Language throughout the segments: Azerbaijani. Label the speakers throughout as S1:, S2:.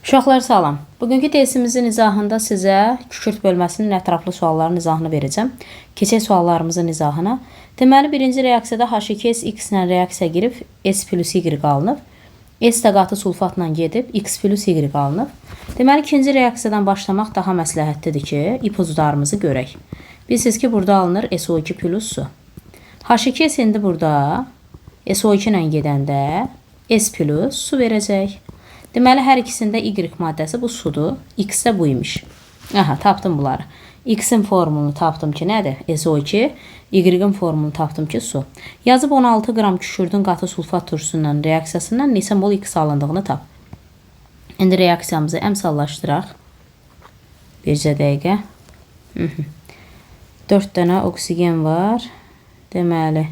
S1: Uşaqlar salam. Bugünkü dersimizin izahında sizə kükürt bölməsinin ətraflı sualların izahını verəcəm. Keçək suallarımızın izahına. Deməli, birinci reaksiyada H2S X ilə reaksiya girib, S plus Y alınıb. S də qatı sulfatla gedib, X plus Y alınıb. Deməli, ikinci reaksiyadan başlamaq daha məsləhətlidir ki, ipuclarımızı görək. Bilirsiniz ki, burada alınır SO2 plus su. H2S indi burada SO2 ilə gedəndə S plus su verəcək. Deməli, hər ikisində Y maddəsi bu sudur. X də bu imiş. Aha, tapdım bunları. X-in formulunu tapdım ki, nədir? SO2. Y-in formulunu tapdım ki, su. Yazıb 16 qram kükürdün qatı sulfat turşusundan reaksiyasından neçə mol X alındığını tap. İndi reaksiyamızı əmsallaşdıraq. Bircə dəqiqə. 4 dənə oksigen var. Deməli,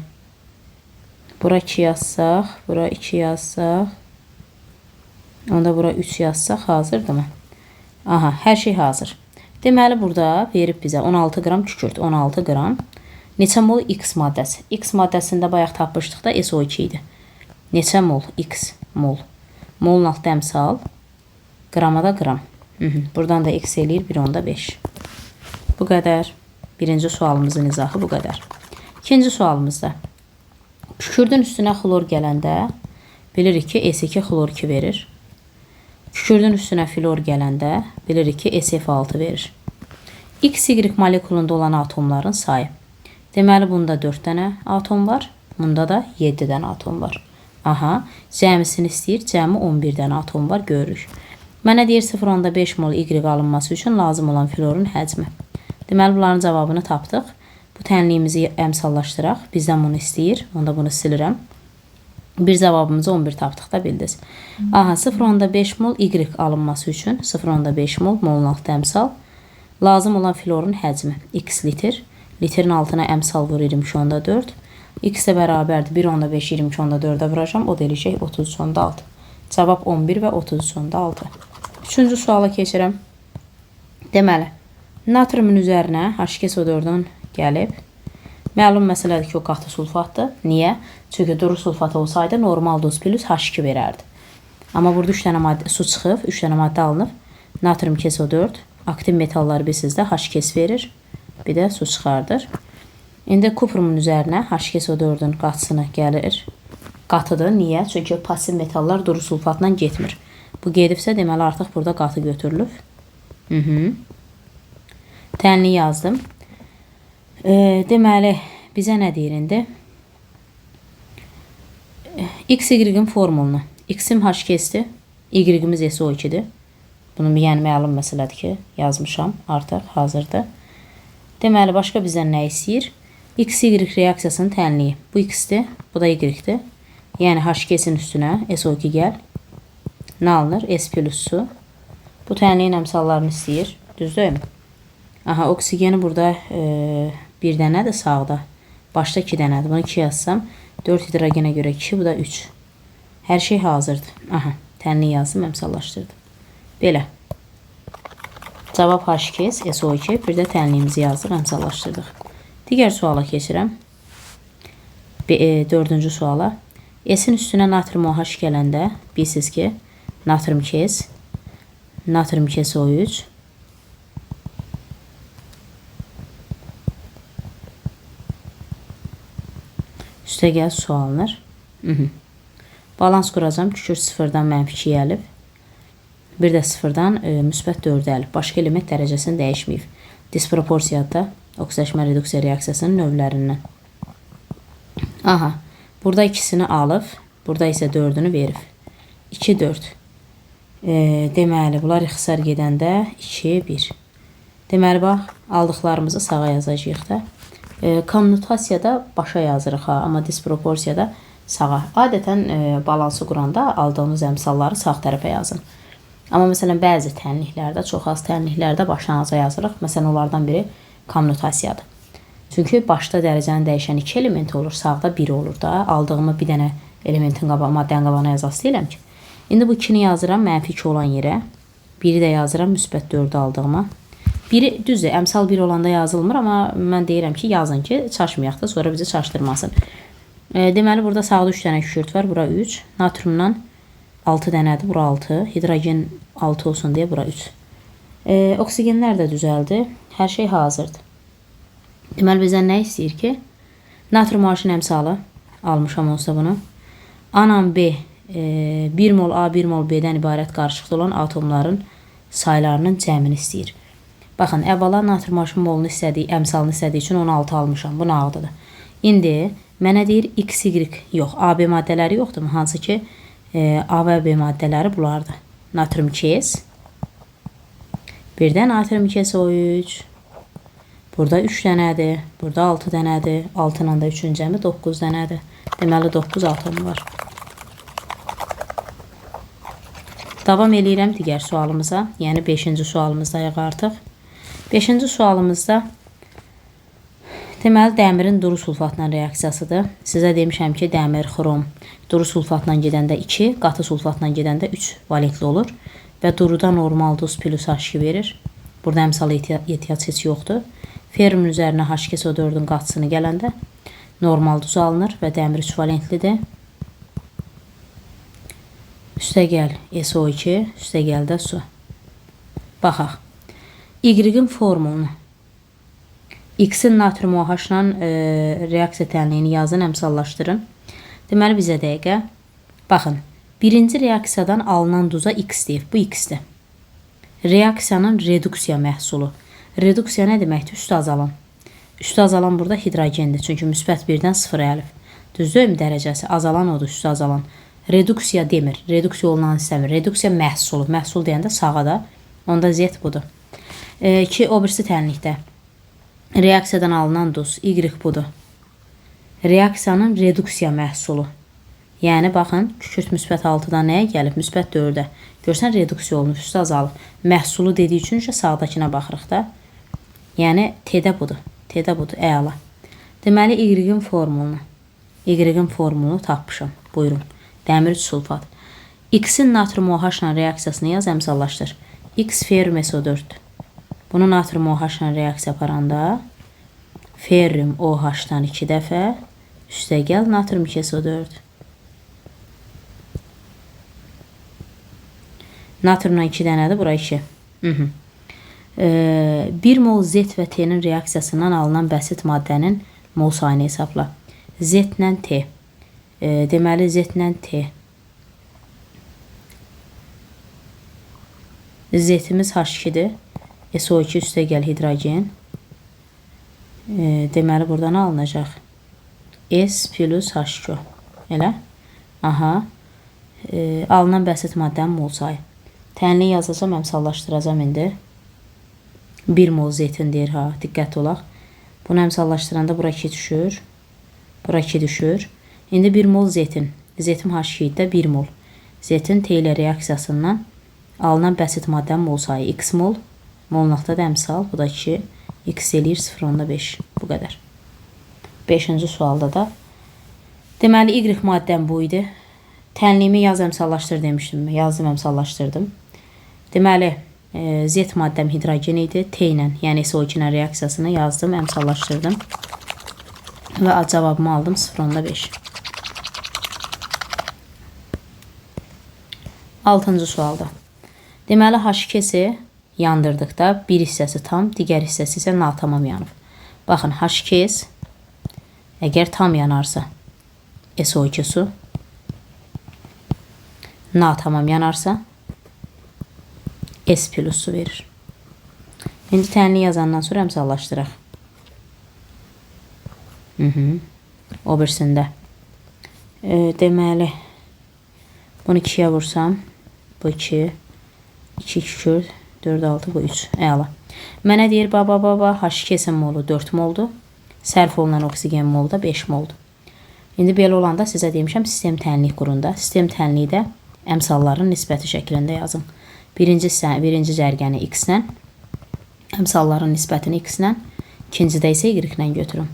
S1: bura 2 yazsaq, bura 2 yazsaq, onda bura 3 yazsaq hazırdırmı? Aha, hər şey hazır. Deməli, burada verib bizə 16 qram kükürt, 16 qram. Neçə mol X maddəsi? X maddəsində bayaq tapmışdıq da SO2 idi. Neçə mol? X mol. Molun altı əmsal. Qrama da qram. Buradan da X eləyir 1,5. Bu qədər. Birinci sualımızın izahı bu qədər. İkinci sualımızda kükürdün üstünə xlor gələndə bilirik ki, S2 xlor 2 verir. Kükürdün üstünə flor gələndə bilirik ki, SF6 verir. XY molekulunda olan atomların sayı. Deməli, bunda 4 dənə atom var. Bunda da 7 dənə atom var. Aha, cəmisini istəyir. Cəmi 11 dənə atom var, görürük. Mənə deyir 0,5 mol Y alınması üçün lazım olan florun həcmi. Deməli, bunların cavabını tapdıq. Bu tənliyimizi əmsallaşdıraq. Bizdən bunu istəyir. Onda bunu silirəm. Bir cavabımızı 11 tapdıq da bildiniz. Aha, 0,5 mol Y alınması üçün 0,5 mol, molun altı əmsal. Lazım olan florun həcmi x litr. Litrin altına əmsal vur 22,4. X də bərabərdir 1,5 22,4-ə vuracağam. O da eləyəcək 33,6. Cavab 11 və 33,6. Üçüncü suala keçirəm. Deməli, natriumun üzərinə H2SO4-ün gəlib. Məlum məsələdir ki, o qatı sulfatdır. Niyə? Çünki duru sulfat olsaydı normal duz plus H2 verərdi. Amma burada 3 dənə maddə su çıxıb, 3 dənə maddə alınıb. Natrium KSO4, aktiv metallar bilirsiniz də H2S verir. Bir də su çıxardır. İndi kuprumun üzərinə H2SO4-ün qatısını gəlir. Qatıdır. Niyə? Çünki pasiv metallar duru sulfatla getmir. Bu gedibsə, deməli artıq burada qatı götürülüb. Tənli yazdım. Deməli, bizə nə deyir indi? X, Y-in formulunu. X-im H2S-dir. Y-imiz SO2-dir. Bunun yəni məlum məsələdir ki, yazmışam artıq, hazırdır. Deməli, başqa bizdən nə istəyir? X, Y reaksiyasının tənliyi. Bu X-dir, bu da Y-dir. Yəni H2S-in üstünə SO2 gəl. Nə alınır? S plus su. Bu tənliyin əmsallarını istəyir. Düz deyilmi? Aha, oksigeni burada bir dənədir sağda. Başda 2 dənədir. Bunu 2 yazsam 4 hidrogenə görə 2, bu da 3. Hər şey hazırdır. Aha, tənlik yazdım, əmsallaşdırdım. Belə. Cavab H2S, SO2. Bir də tənliyimizi yazdıq, əmsallaşdırdıq. Digər suala keçirəm. Dördüncü suala. S-in üstünə natrium OH gələndə bilirsiniz ki, natrium KS, natrium KSO3, üstəgəl su alınır. Balans quracağam. Kükürt sıfırdan mənfi 2 əlib. Bir də sıfırdan müsbət 4 əlib. Başqa element dərəcəsini dəyişməyib. Disproporsiyada oksidaşma reduksiya reaksiyasının növlərindən. Aha. Burada ikisini alıb. Burada isə 4-ünü verib. 2, 4. Deməli, bunlar ixtisar gedəndə 2, 1. Deməli, bax, aldıqlarımızı sağa yazacağıq da. Kommutasiyada başa yazırıq ha, amma disproporsiyada sağa. Adətən balansı quranda aldığınız əmsalları sağ tərəfə yazın. Amma məsələn bəzi tənliklərdə, çox az tənliklərdə başlanğıca yazırıq. Məsələn onlardan biri kommutasiyadır. Çünki başda dərəcəni dəyişən 2 element olur, sağda 1 olur da. Aldığımı bir dənə elementin qabağı, maddənin qabağına yazası deyiləm ki. İndi bu 2-ni yazıram mənfi 2 olan yerə. 1-i də yazıram müsbət 4-ü aldığıma. Biri düzdür, əmsal 1 olanda yazılmır, amma mən deyirəm ki, yazın ki, çaşmayaq da, sonra bizi çaşdırmasın. Deməli, burada sağda 3 dənə kükürt var, bura 3. Natriumdan 6 dənədir, bura 6. Hidrogen 6 olsun deyə bura 3. Oksigenlər də düzəldi. Hər şey hazırdır. Deməli, bizdən nə istəyir ki? Natrium OH-ın əmsalı. Almışam olsa bunu. A ilə B, 1 mol A, 1 mol B-dən ibarət qarışıqda olan atomların saylarının cəmini istəyir. Baxın, əvvəla natrium OH-ın molunu istədiyi, əmsalını istədiyi üçün 16 almışam. Bu nağdıdır. İndi mənə deyir X, Y yox, A, B maddələri yoxdur mu? Hansı ki, A və B maddələri bunlardır. Natrium 2S, bir də natrium 2SO3. Burada 3 dənədir, burada 6 dənədir. 6 ilə də 3-ün cəmi 9 dənədir. Deməli, 9 atom var. Davam eləyirəm digər sualımıza. Yəni, 5-ci sualımızdayıq artıq. 5-ci sualımızda deməli, dəmirin duru sulfatla reaksiyasıdır. Sizə demişəm ki, dəmir, xrom duru sulfatla gedəndə 2, qatı sulfatla gedəndə 3 valentli olur. Və duruda normal duz plus H2 verir. Burada əmsal ehtiyac heç yoxdur. Ferrumun üzərinə H2SO4-ün qatısını gələndə normal duz alınır və dəmir 3 valentlidir. Üstəgəl SO2, üstəgəl də su. Baxaq. Y-in formulunu. X-in natrium OH-la reaksiya tənliyini yazın, əmsallaşdırın. Deməli, bizə dəqiqə. Baxın, birinci reaksiyadan alınan duza X deyir. Bu X-dir. Reaksiyanın reduksiya məhsulu. Reduksiya nə deməkdir? Üstü azalan. Üstü azalan burada hidrogendir. Çünki müsbət 1-dən 0 əlif. Düzdür mü dərəcəsi? Azalan odur, üstü azalan. Reduksiya demir. Reduksiya olunan istəmir. Reduksiya məhsulu. Məhsul deyəndə sağa da. Onda Z budur. Ki, o birisi tənlikdə. Reaksiyadan alınan duz. Y budur. Reaksiyanın reduksiya məhsulu. Yəni, baxın, kükürt müsbət 6-dan nəyə gəlib? Müsbət 4-ə. Görsən, reduksiya olunub, üstü azalıb. Məhsulu dediyi üçün isə sağdakına baxırıq da. Yəni, T-də budur. T-də budur. Əla. Deməli, Y-in formulunu. Y-in formulunu tapmışam. Buyurun. Dəmir 3 sulfat. X-in natrium OH-la reaksiyasını yaz, əmsallaşdır. X ferrum SO4-dür. Bunu natrium OH-la reaksiya aparanda ferrum OH-dan 2 dəfə, üstəgəl natrium 2SO4. Natriumdan 2 dənədir, bura 2. 1 mol Z və T-nin reaksiyasından alınan bəsit maddənin mol sayını hesabla. Z ilə T. Deməli, Z ilə T. Z-imiz H2-dir. SO2 üstəgəl hidrogen. Deməli, burada nə alınacaq? S plus H2. Elə? Aha. Alınan bəsit maddənin mol sayı. Tənlik yazacağam, əmsallaşdıracağam indi. 1 mol Z-in deyir, ha, diqqət olaq. Bunu əmsallaşdıranda bura 2 düşür. Bura 2 düşür. İndi 1 mol Z-in. Z-im H2 idi də 1 mol. Z-in T ilə reaksiyasından alınan bəsit maddənin mol sayı X mol. Mol nöqtə də əmsal. Bu da 2. X eləyir 0,5. Bu qədər. 5-ci sualda da. Deməli, Y maddəm bu idi. Tənliyimi yaz əmsallaşdır demişdim. Yazdım, əmsallaşdırdım. Deməli, Z maddəm hidrogen idi. T ilə, yəni SO2 ilə reaksiyasını yazdım, əmsallaşdırdım. Və cavabımı aldım 0,5. 6-cı sualda. Deməli, H2-si yandırdıqda bir hissəsi tam, digər hissəsi isə natamam yanıb. Baxın, H2S əgər tam yanarsa SO2 su, natamam yanarsa S plus su verir. İndi tənli yazandan sonra əmsallaşdıraq. O birisində. Deməli, bunu 2-yə vursam, bu 2, 2 kükürt, 4, 6, bu 3. Əla. Mənə deyir, baba, baba, H2S-in molu 4 moldur. Sərf olunan oksigen molu da 5 moldur. İndi belə olanda sizə demişəm, sistem tənlik qurunda. Sistem tənliyi də əmsalların nisbəti şəklində yazın. Birinci cərgəni X-lə, əmsalların nisbətini X-lə, ikincidə isə Y-lə götürün.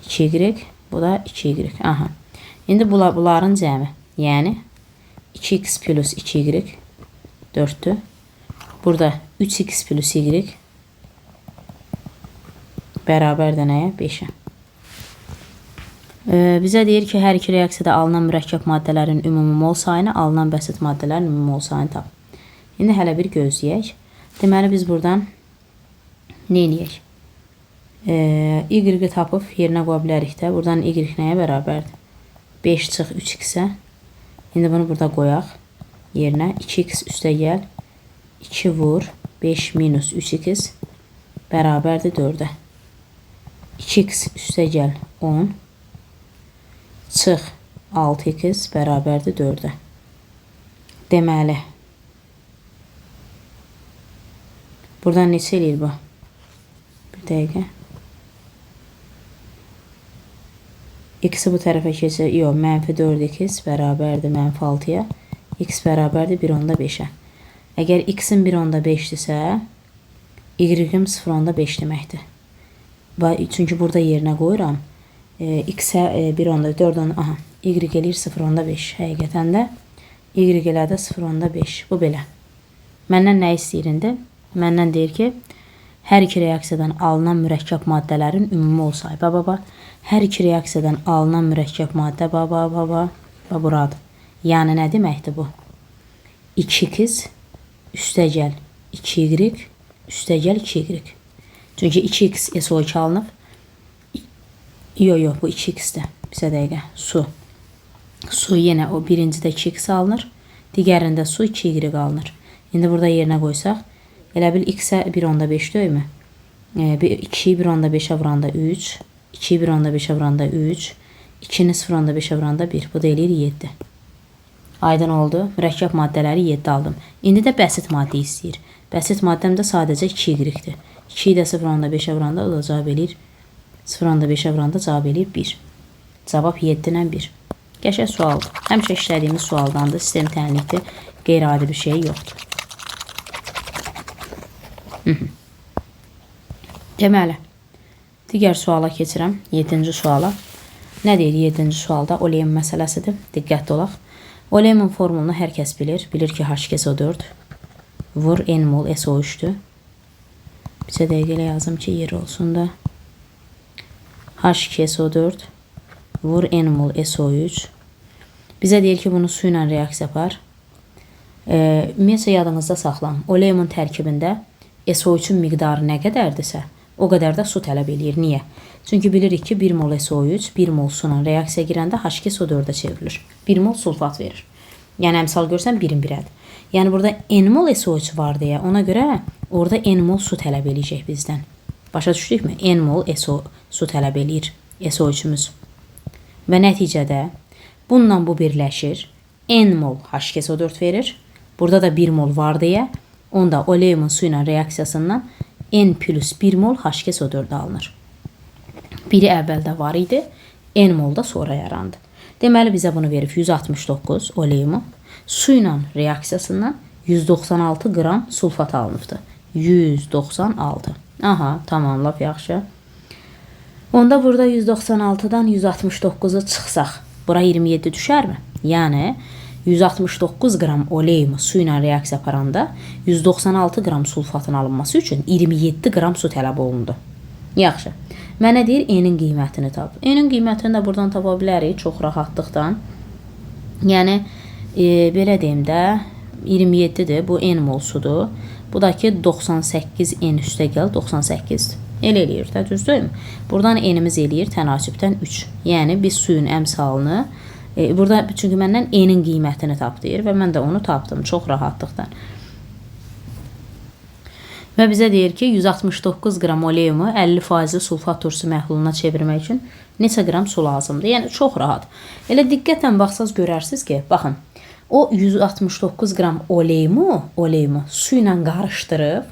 S1: 2Y, bu da 2Y. Aha. İndi bunların cəmi, yəni 2X plus 2Y 4-dür. Burada 3X plus Y bərabər də nəyə? 5-ə. Bizə deyir ki, hər iki reaksiyada alınan mürəkkəb maddələrin ümumi mol sayını, alınan bəsit maddələrin ümumi mol sayını tap. İndi hələ bir gözləyək. Deməli, biz buradan nə eləyək? Y-i tapıb yerinə qoya bilərik də. Buradan Y nəyə bərabərdir? 5 çıx 3x-ə. İndi bunu burada qoyaq yerinə. 2x üstə gəl. 2 vur. 5 minus 3x bərabərdir 4-ə. 2x üstə gəl 10. Çıx 6x bərabərdir 4-ə. Deməli, buradan neçə eləyir bu? Bir dəqiqə. X-i bu tərəfə keçir. Yox, mənfi 4x bərabərdir mənfi 6-ya. X bərabərdir 1,5-ə. Əgər x-in 1,5-dirsə, y-im 0,5 deməkdir. Çünki burada yerinə qoyuram. X-ə 1,4, aha, y eləyir 0,5. Həqiqətən də y elədi 0,5. Bu belə. Məndən nə istəyir indi? Məndən deyir ki, hər iki reaksiyadan alınan mürəkkəb maddələrin ümumi mol sayı. Ba, ba, ba. Hər iki reaksiyadan alınan mürəkkəb maddə ba, ba, ba, ba, ba, buradır. Yəni nə deməkdir bu? 2x üstə gəl 2y üstə gəl 2y. Çünki 2x SO2 alınıb. Yox, yox, bu 2x-dir. Bizə dəqiqə. Su. Su yenə o birincidə 2x alınır. Digərində su 2y alınır. İndi burada yerinə qoysaq, elə bil x-ə 1,5 deyilmi? 2-yi 1,5-ə vuranda 3, 2-yi 1,5-ə vuranda 3, 2-ni 0,5-ə vuranda 1. Bu da eləyir 7. Aydın oldu. Mürəkkəb maddələri 7 aldım. İndi də bəsit maddə istəyir. Bəsit maddəm də sadəcə 2y-dir. 2-yi də 0,5-ə vuranda o da cavab eləyir. 0,5-ə vuranda cavab eləyir 1. Cavab 7 ilə 1. Qəşəng sualdır. Həmişə işlədiyimiz sualdandır. Sistem tənlikdir. Qeyri-adi bir şey yoxdur. Deməli, digər suala keçirəm. 7-ci suala. Nə deyir 7-ci sualda? Oleum məsələsidir. Diqqətli olaq. Oleumun formulunu hər kəs bilir. Bilir ki, H2SO4 vur N mol SO3-dür. Bizə dəqiqə elə yazım ki, yeri olsun da. H2SO4 vur N mol SO3. Bizə deyir ki, bunu su ilə reaksiya yapar. Ümumiyyətcə yadınızda saxlan. Oleumun tərkibində SO3-ün miqdarı nə qədərdirsə, o qədər də su tələb eləyir. Niyə? Çünki bilirik ki, 1 mol SO3 1 mol su ilə reaksiya girəndə H2SO4-ə çevrilir. 1 mol sulfat verir. Yəni, əmsal görsən 1-in 1-ədir. Yəni, burada N mol SO3 var deyə ona görə orada N mol su tələb eləyəcək bizdən. Başa düşdükmü? N mol SO su tələb eləyir SO3-ümüz. Və nəticədə bununla bu birləşir. N mol H2SO4 verir. Burada da 1 mol var deyə onda oleumun su ilə reaksiyasından N plus 1 mol H2SO4 alınır. Biri əvvəldə var idi, N mol da sonra yarandı. Deməli, bizə bunu verib 169 oleumu. Su ilə reaksiyasından 196 qram sulfat alınıbdır. 196. Aha, tamam, lap yaxşı. Onda burada 196-dan 169-u çıxsaq, bura 27 düşərmi? Yəni, 169 qram oleumu su ilə reaksiya aparanda 196 qram sulfatın alınması üçün 27 qram su tələb olundu. Yaxşı. Mənə deyir, N-in qiymətini tap. N-in qiymətini də buradan tapa bilərik çox rahatlıqdan. Yəni, belə deyim də, 27-dir, bu N mol sudur. Bu da ki, 98 N üstə gəl, 98-dir. Elə eləyir də, düz deyilmi? Buradan N-imiz eləyir tənasibdən 3. Yəni, biz suyun əmsalını, burada çünki məndən N-in qiymətini tap deyir və mən də onu tapdım çox rahatlıqdan. Və bizə deyir ki, 169 qram oleumu 50% sulfat turşusu məhluluna çevirmək üçün neçə qram su lazımdır? Yəni, çox rahat. Elə diqqətlə baxsaz görərsiniz ki, baxın, o 169 qram oleumu su ilə qarışdırıb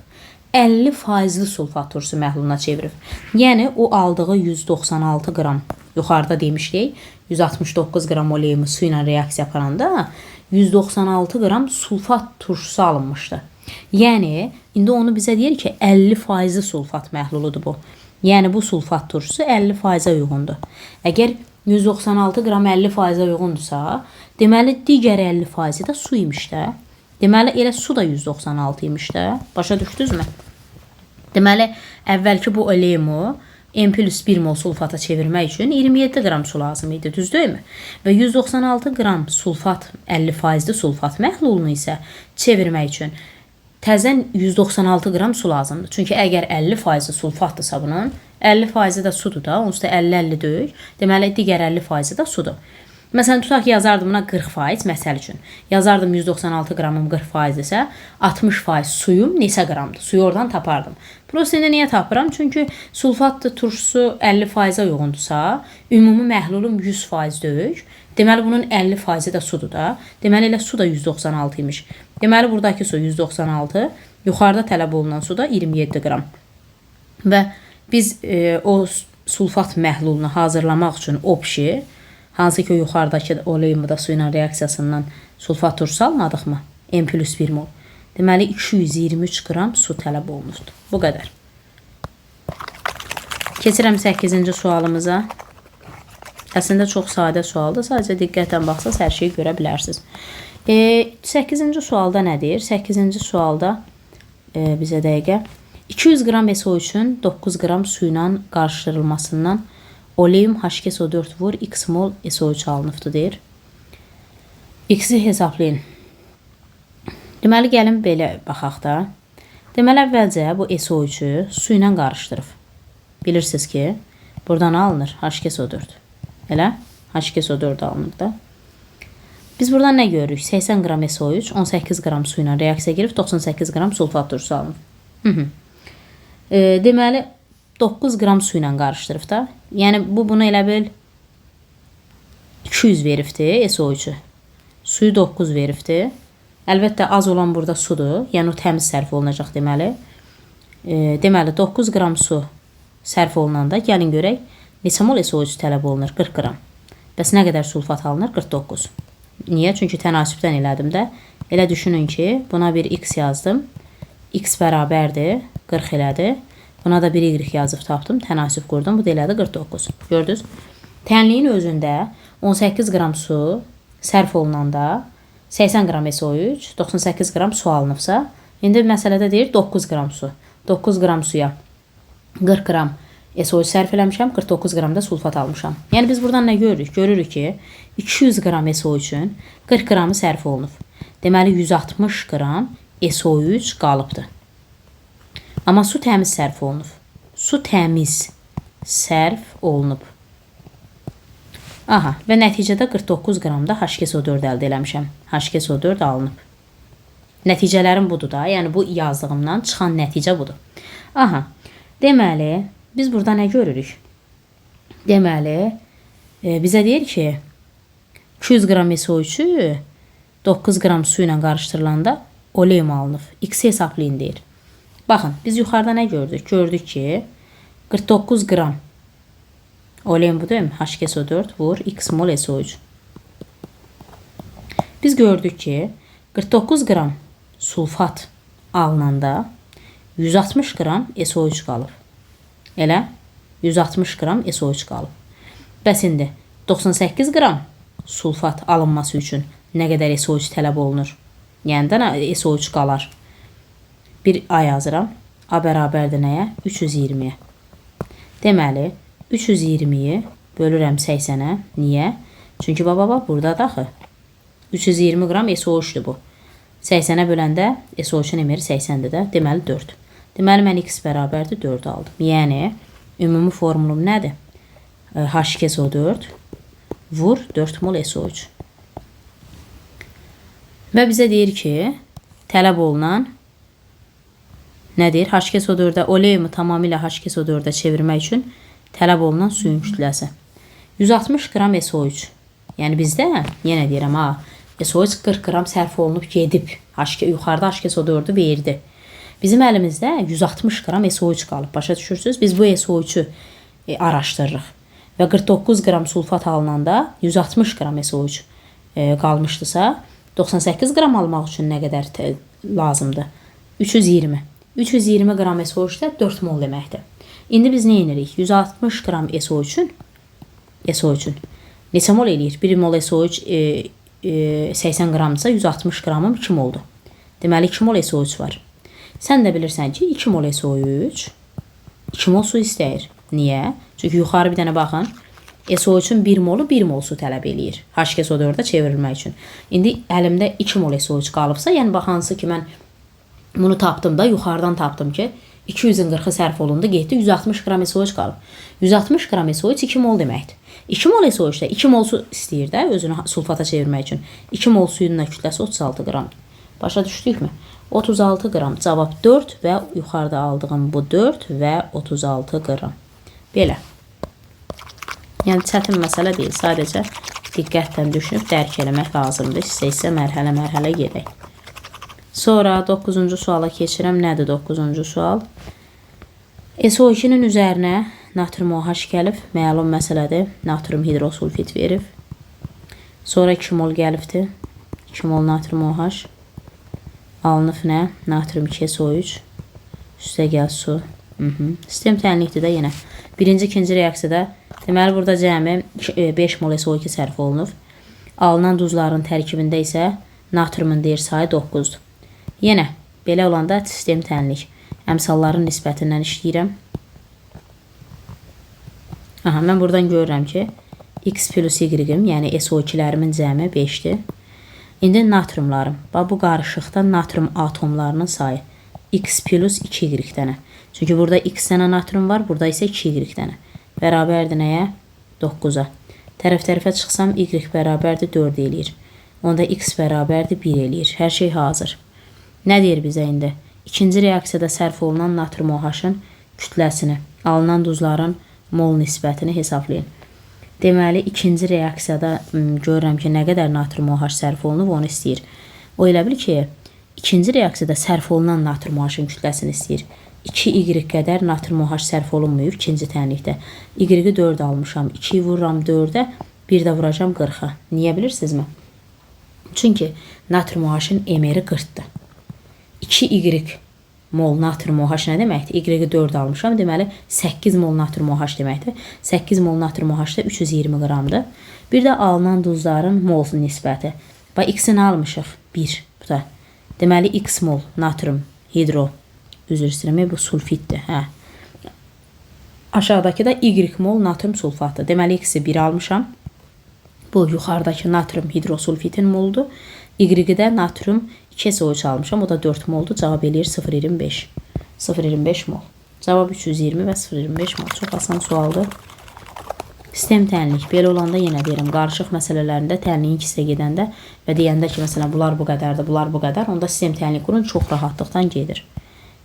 S1: 50% sulfat turşusu məhluluna çevirib. Yəni, o aldığı 196 qram, yuxarıda demişdik, 169 qram oleumu su ilə reaksiya aparanda 196 qram sulfat turşusu alınmışdı. Yəni, indi onu bizə deyir ki, 50% sulfat məhluludur bu. Yəni, bu sulfat turşusu 50%-ə uyğundur. Əgər 196 qram 50%-ə uyğundursa, deməli, digər 50%-i də su imiş də. Deməli, elə su da 196 imiş də. Başa düşdünüzmü? Deməli, əvvəlki bu oleumu M plus 1 mol sulfata çevirmək üçün 27 qram su lazım idi, düz deyilmi? Və 196 qram sulfat, 50%li sulfat məhlulunu isə çevirmək üçün təzən 196 qram su lazımdır. Çünki əgər 50% sulfatdırsa bunun, 50% də sudur da, onsuz da 50-50 deyil. Deməli, digər 50% də sudur. Məsələn, tutaq ki, yazardım buna 40% məsəl üçün. Yazardım 196 qramım 40% isə 60% suyum neçə qramdır? Suyu oradan tapardım. Prosta niyə tapıram? Çünki sulfat turşusu 50%-ə uyğundursa, ümumi məhlulum 100% deyil. Deməli, bunun 50% də sudur da. Deməli, elə su da 196 imiş. Deməli, buradakı su 196, yuxarıda tələb olunan su da 27 qram. Və biz o sulfat məhlulunu hazırlamaq üçün opşi, hansı ki, o yuxarıdakı oleyumu da su ilə reaksiyasından sulfat turşusu almadıqmı? M plus 1 mol. Deməli, 223 qram su tələb olunurdu. Bu qədər. Keçirəm 8-ci sualımıza. Əslində, çox sadə sualdır. Sadəcə diqqətlə baxsaz, hər şeyi görə bilərsiniz. 8-ci sualda nə deyir? 8-ci sualda bizə dəqiqə 200 qram SO3-ün 9 qram su ilə qarışdırılmasından oleum H2SO4 vur X mol SO3 alınıbdır deyir. X-i hesablayın. Deməli, gəlin belə baxaq da. Deməli, əvvəlcə bu SO3-ü su ilə qarışdırıb. Bilirsiniz ki, buradan alınır H2SO4. Elə? H2SO4 alınır da. Biz buradan nə görürük? 80 qram SO3, 18 qram su ilə reaksiya girib 98 qram sulfat turşusu alınır. Deməli, 9 qram su ilə qarışdırıb da. Yəni, bu bunu elə bil 200 veribdi SO3-ü. Suyu 9 veribdi. Əlbəttə, az olan burada sudur. Yəni, o təmiz sərf olunacaq deməli. Deməli, 9 qram su sərf olunanda, gəlin görək, neçə mol SO3 tələb olunur? 40 qram. Bəs nə qədər sulfat alınır? 49. Niyə? Çünki tənasübdən elədim də. Elə düşünün ki, buna bir x yazdım. X bərabərdir, 40 elədi. Buna da bir y yazıb tapdım, tənasüb qurdum. Bu da elədi 49. Gördünüz? Tənliyin özündə 18 qram su sərf olunanda 80 qram SO3, 98 qram su alınıbsa, indi məsələdə deyir 9 qram su. 9 qram suya 40 qram SO3 sərf eləmişəm, 49 qram da sulfat almışam. Yəni biz buradan nə görürük? Görürük ki, 200 qram SO3-ün 40 qramı sərf olunub. Deməli 160 qram SO3 qalıbdır. Amma su təmiz sərf olunub. Su təmiz sərf olunub. Aha, və nəticədə 49 qram da H2SO4 əldə eləmişəm. H2SO4 alınıb. Nəticələrim budur da. Yəni bu yazdığımdan çıxan nəticə budur. Aha, deməli biz burada nə görürük? Deməli, bizə deyir ki, 200 qram SO3-ü 9 qram su ilə qarışdırılanda oleum alınıb. X-i hesablayın deyir. Baxın, biz yuxarıda nə gördük? Gördük ki, 49 qram oleum bu deyil mi? H2SO4 vur X mol SO3. Biz gördük ki, 49 qram sulfat alınanda 160 qram SO3 qalıb. Elə? 160 qram SO3 qalıb. Bəs indi 98 qram sulfat alınması üçün nə qədər SO3 tələb olunur? Yəni də SO3 qalar. Bir A yazıram. A bərabərdir nəyə? 320-yə. Deməli, 320-yi bölürəm 80-ə. Niyə? Çünki baba, burada da axı 320 qram SO3-dür bu. 80-ə böləndə SO3-ün emeri 80-dir də. Deməli 4. Deməli mən x bərabərdir 4 aldım. Yəni ümumi formulum nədir? H2SO4 vur 4 mol SO3. Və bizə deyir ki, tələb olunan nə deyir? H2SO4-ə oleyumu tamamilə H2SO4-ə çevirmək üçün tələb olunan suyun kütləsi. 160 qram SO3. Yəni bizdə, yenə deyirəm ha, SO3 40 qram sərf olunub gedib. Yuxarıda H2SO4-ü verdi. Bizim əlimizdə 160 qram SO3 qalıb. Başa düşürsünüz? Biz bu SO3-ü araşdırırıq. Və 49 qram sulfat alınanda 160 qram SO3 qalmışdısa, 98 qram almaq üçün nə qədər lazımdır? 320. 320 qram SO3 də 4 mol deməkdir. İndi biz nə edirik? 160 qram SO3-ün SO3-ün neçə mol eləyir? 1 mol SO3 80 qramdırsa 160 qramım 2 moldur. Deməli 2 mol SO3 var. Sən də bilirsən ki 2 mol SO3 2 mol su istəyir. Niyə? Çünki yuxarı bir dənə baxın. SO3-ün 1 molu 1 mol su tələb eləyir. H2SO4-ə çevrilmək üçün. İndi əlimdə 2 mol SO3 qalıbsa, yəni bax hansı ki mən bunu tapdım da, yuxarıdan tapdım ki 200-ün 40-ı sərf olundu, getdi 160 qram SO3 qalıb. 160 qram SO3 2 mol deməkdir. 2 mol SO3-də 2 mol su istəyir də özünü sulfata çevirmək üçün. 2 mol suyun da kütləsi 36 qramdır. Başa düşdükmü? 36 qram. Cavab 4 və yuxarıda aldığım bu 4 və 36 qram. Belə. Yəni çətin məsələ deyil. Sadəcə diqqətlə düşünüb dərk eləmək lazımdır. Hissə-hissə, mərhələ-mərhələ gedək. Sonra 9-cu suala keçirəm. Nədir 9-cu sual? SO2-nin üzərinə natrium OH gəlib. Məlum məsələdir. Natrium hidrosulfit verib. Sonra 2 mol gəlibdir. 2 mol natrium OH. Alınıb nə? Natrium 2SO3. Üstə gəl su. Sistem tənlikdir də yenə. Birinci, ikinci reaksiyada deməli burada cəmi 5 mol SO2 sərf olunub. Alınan duzların tərkibində isə natriumun deyir sayı 9-dur. Yenə belə olanda sistem tənlik. Əmsalların nisbətindən işləyirəm. Aha, mən buradan görürəm ki, X plus Y-im, yəni SO2-lərimin cəmi 5-dir. İndi natriumlarım. Bax, bu qarışıqda natrium atomlarının sayı X plus 2Y dənə. Çünki burada X dənə natrium var, burada isə 2Y dənə. Bərabərdir nəyə? 9-a. Tərəf-tərəfə çıxsam Y bərabərdir 4 eləyir. Onda X bərabərdir 1 eləyir. Hər şey hazır. Nə deyir bizə indi? İkinci reaksiyada sərf olunan natrium OH-ın kütləsini, alınan duzların mol nisbətini hesablayın. Deməli, ikinci reaksiyada görürəm ki, nə qədər natrium OH sərf olunub, onu istəyir. O elə bil ki, ikinci reaksiyada sərf olunan natrium OH-ın kütləsini istəyir. 2Y qədər natrium OH sərf olunmayıb ikinci tənlikdə. Y-i 4 almışam. 2-yi vururam 4-ə, 1 də vuracam 40-a. Niyə bilirsinizmi? Çünki natrium OH-ın MR-i 40-dır. 2Y mol natrium OH nə deməkdir? Y-i 4 almışam. Deməli, 8 mol natrium OH deməkdir. 8 mol natrium OH da 320 qramdır. Bir də alınan duzların mol nisbəti. Bax, X-ini almışıq. 1. Bu da. Deməli, X mol natrium hidro, üzr istəyirəm, bu sulfitdir. Hə. Aşağıdakı da Y mol natrium sulfatdır. Deməli, X-i 1 almışam. Bu, yuxarıdakı natrium hidrosulfitin moludur. Y-i də natrium 2SO3 almışam. O da 4 moldur. Cavab eləyir 0,25. 0,25 mol. Cavab 320 və 0,25 mol. Çox asan sualdır. Sistem tənlik. Belə olanda yenə deyirəm, qarışıq məsələlərində tənliyin ikisi gedəndə və deyəndə ki, məsələn, bunlar bu qədərdir, bunlar bu qədər, onda sistem tənlik qurun çox rahatlıqdan gedir.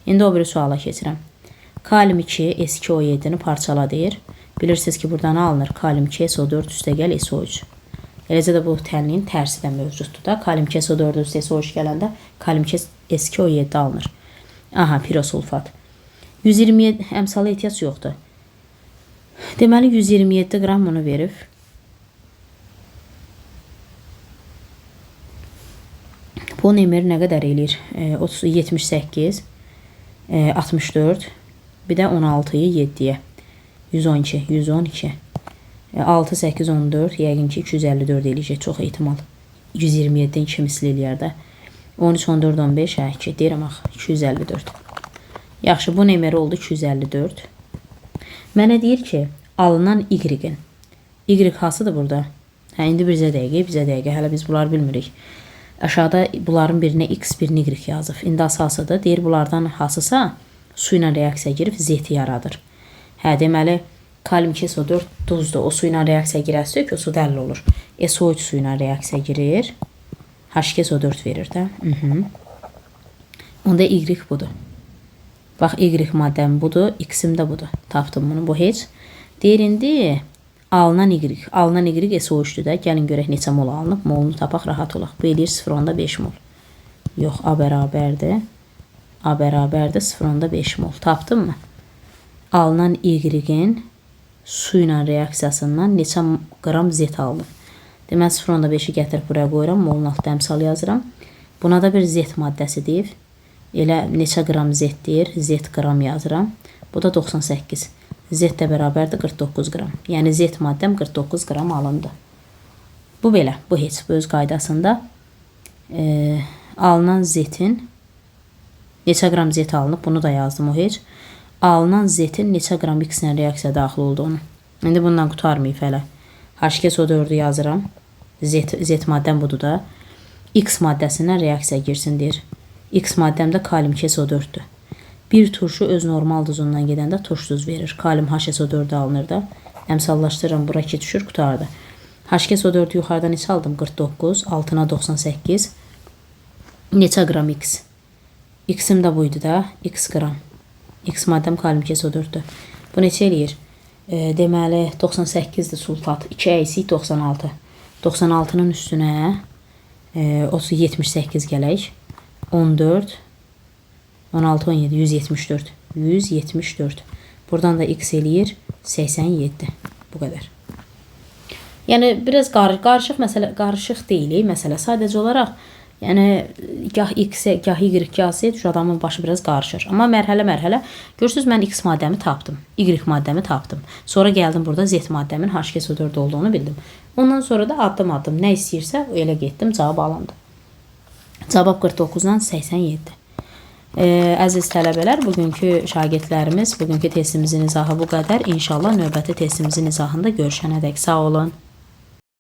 S1: İndi o biri suala keçirəm. Kalium 2 S2O7-ni parçala deyir. Bilirsiniz ki, buradan alınır. Kalium 2 SO4 üstəgəl SO3. Eləcə də bu tənliyin tərsi də mövcuddur da. Kalium 2 SO4 üstə SO3 gələndə kalium 2 S2O7 alınır. Aha, pirosulfat. 127 əmsala ehtiyac yoxdur. Deməli 127 qram bunu verib. Bunun emiri nə qədər eləyir? 78, 64, bir də 16-yı 7-yə. 112, 112. 6, 8, 14, yəqin ki 254 eləyəcək, çox ehtimal. 127-nin 2 misli eləyər də. 13, 14, 15, hə, 2, deyirəm axı, 254. Yaxşı, bu emiri oldu 254. Mənə deyir ki, alınan Y-in. Y hansıdır burada? Hə, indi bizə dəqiqə, bizə dəqiqə. Hələ biz bunları bilmirik. Aşağıda bunların birinə X, birinə Y yazıb. İndi asasıdır. Deyir, bunlardan hasısa su ilə reaksiya girib Z yaradır. Hə, deməli, kalium 2SO4 duzdur. O su ilə reaksiya girəsi ki, o su dəlil olur. SO3 su ilə reaksiya girir. H2SO4 verir də. Onda Y budur. Bax, Y maddəm budur, X-im də budur. Tapdım bunu, bu heç. Deyir, indi alınan Y. Alınan Y SO3-dür də. Gəlin görək neçə mol alınıb. Molunu tapaq, rahat olaq. Bu eləyir 0,5 mol. Yox, A bərabərdir. A bərabərdir 0,5 mol. Tapdım mı? Alınan Y-in su ilə reaksiyasından neçə qram Z alınıb. Deməli, 0,5-i gətirib buraya qoyuram. Molun altda əmsal yazıram. Buna da bir Z maddəsi deyib. Elə neçə qram Z deyir? Z qram yazıram. Bu da 98. Z də bərabərdir 49 qram. Yəni Z maddəm 49 qram alındı. Bu belə. Bu heç. Bu öz qaydasında alınan Z-in neçə qram Z alınıb? Bunu da yazdım o heç. Alınan Z-in neçə qram X-lə reaksiya daxil olduğunu. İndi bundan qurtarmayıb hələ. H2SO4-ü yazıram. Z maddəm budur da. X maddəsindən reaksiya girsin deyir. X maddəm də kalium 2SO4-dür. Bir turşu öz normal duzundan gedəndə turş duz verir. Kalium HSO4 alınır da. Əmsallaşdırıram, bura 2 düşür, qurtardı. H2SO4-ü yuxarıdan neçə aldım? 49, altına 98. Neçə qram X? X-im də buydu da. X qram. X maddəm kalium 2SO4-dür. Bu neçə eləyir? Deməli, 98-dir sulfat. 2 əksik 96. 96-nın üstünə 78 gələk. 14, 16, 17, 174. 174. Buradan da x eləyir 87. Bu qədər. Yəni biraz qarışıq məsələ, qarışıq deyil məsələ. Sadəcə olaraq yəni gah x, gah y, gah z düşür, adamın başı biraz qarışır. Amma mərhələ-mərhələ görürsüz mən x maddəmi tapdım, y maddəmi tapdım. Sonra gəldim burada z maddəmin H2SO4 olduğunu bildim. Ondan sonra da addım-addım nə istəyirsə elə getdim, cavab alındı. Cavab 49-dan 87. Əziz tələbələr, bugünkü şagirdlərimiz, bugünkü testimizin izahı bu qədər. İnşallah növbəti testimizin izahında görüşənədək sağ olun.